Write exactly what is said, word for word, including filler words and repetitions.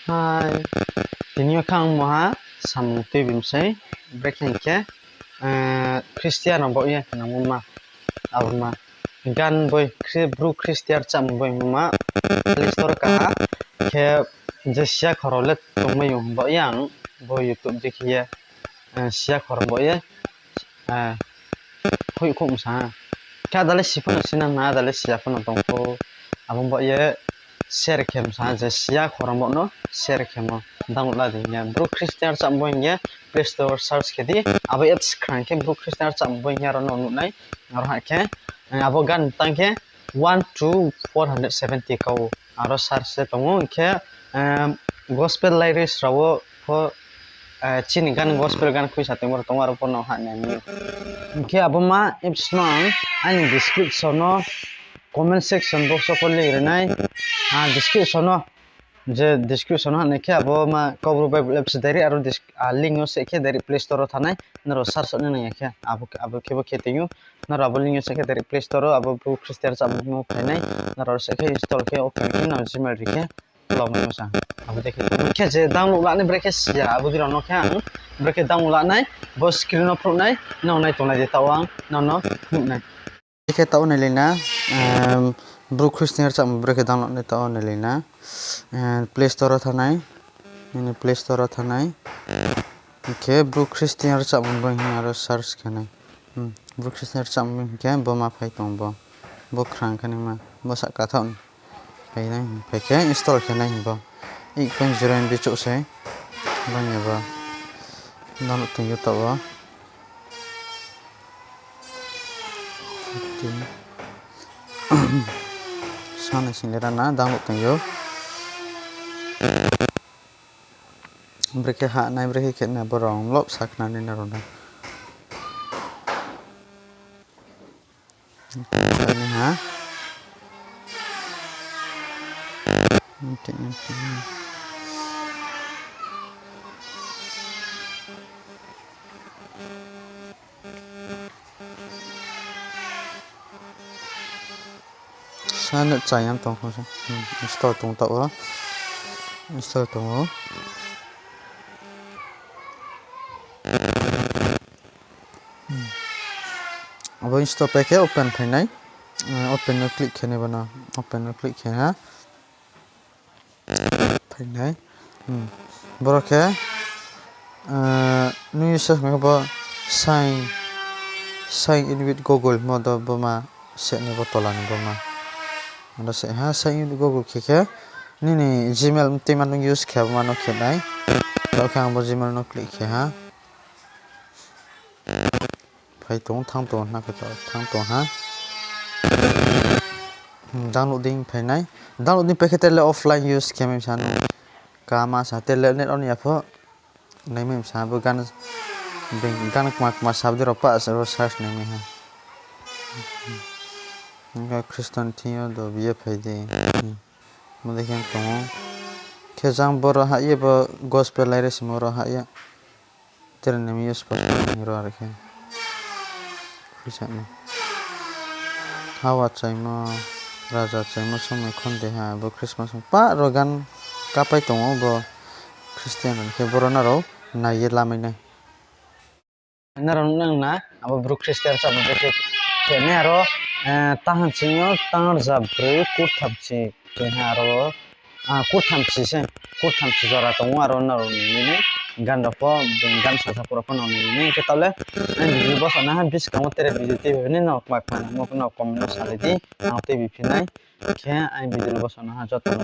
Hai, tini yo khe ang moha samung tuibi mi sei, brekhe hing khe, eh, Christian rao baoh ye nangmo ma, abo ma. Gan boi, Chri-, Bru Christian rchamo boi hingmo ma, Play Store kaha, khe je siyakhor rao le tongmai ou himba ye ang, bo YouTube dei khe ye, eh, siyakhor rao baoh ye, eh, hoihkhouh msa ha. Khe ada le si pho no sinang na, ada le siya pho no tong pho. Abo baoh ye share khe msa ha, je siyakhor rao baoh no share khe mo. Download la di hing ye. Bru Christian rchamo boi hing ye Play Store search khe di. Abo apps khrang khe Bru Christian rchamo boi hing ye aro no nuh nai. Aro ha khe, eh, abo gan tang khe one to four hundred seventy kau. Aro search se tong ou, hing khe, eh, gospel lyrics rao wo pho, eh, chini gan gospel gan khuisa tongmo rao tong ou, aro pho no ha nai mi. Hing khe abo ma apps no ang aini description no, comment section box wo pho link ri nai. Ah, description no, je description no ha nai khe abo ma Kaubru Bible apps direct aro dis-, ah, link yo se khe direct Play Store wo thanng nai, nrao search ni nang ya khe, abo, abo khe bo khe tong ou, nrao abo link yo se khe direct Play Store wo abo Bru Christian rchamo no phai nai, nrao se khe install khe open khe nrao Gmail ri khe, klau mai no sa. Abo dei khe, khe je download la nai brekhe siya, abo dei rao no khe ang, brekhe download la nai, bo screen no phruh nai, nrao nai tonglai di taoh ang, nrao no nuh nai. Khe taoh nailai na, em, Bru Christian rchamo brekhe download nai taoh nailai na. Eh, Play Store wo thanng nai, nini Play Store wo thanng nai. Hing khe Bru Christian rchamo boi hing aro search khe nai. Hmm, Bru Christian rchamo boi hing khe bo ma phai tong bo. Bo khrang khe naima, bo sahka thaoh ni. Phai nai, phai khe install khe nai hing bo. Eight point zero M B chouh sei. Bang ya bo. Download tong yo taoh wo. Sa nai sing le ra na, download tong yo. Brekhe ha nai, brekhe khe nai, bo rao lob sa khna nai na rao na. Nai ha. Sa no chayam tong kho se. Hmm, install tong taoh wo. Install tong ou. Hmm. Abo install pai khe open phai nai. Eh, open no click khe nai bo no. Open no click khe ha. Phai nai. Hmm. Boro khe, eh, nung user khe bo sign, sign in with Google mo do bo ma se ni bo tola ni bo ma. Ando se ha sign in with Google khe khe nini Gmail mtui ma nung use khe bo ma no khe nai. Tao khe ang bo Gmail no click khe ha. Phai tong, thanng tong na khe to, thanng tong ha. Hmm, download dei phai nai. Download dei phai khe tele offline use khe mai sa no. Kama sa tele net on ya pho. Nai mai sa bo gan, gan kma kma sabdi rao pa sa ro search nai mai ha. Hingkhe Christian thing yo do biye phai di. Hmm. Mo dei khe tong ou. Khe jang boro ha ye bo gospel lyrics mo ro ha ye. Tere ni mi yo spot ni ro are khe. Khuisa ni. Hawa chaimo, raja chaimo somoi khonde ha, bo Christmas pa ro gan kapai tong ou bo Christian rao ni khe boro nrao nai ye lamai nai. Nrao nuhnang na, abo Bru Christian rchamo brekhe khe nai aro, eh, tang hamsing yo tang rza broi kurthamchi khe ha aro, ah, kurthamchi se, kurthamchi jora tong ou aro nrao nai nai, gan rao pho, gan sasa pura pho nrao nai nai, hingkhe taoh le, ang video bo sa na ha, buskang wo tere video tei bini nrao kma kma nangmo pho nrao comment no salai di, ang tei biphi nai, khe ang video bo sa na ha, joto no.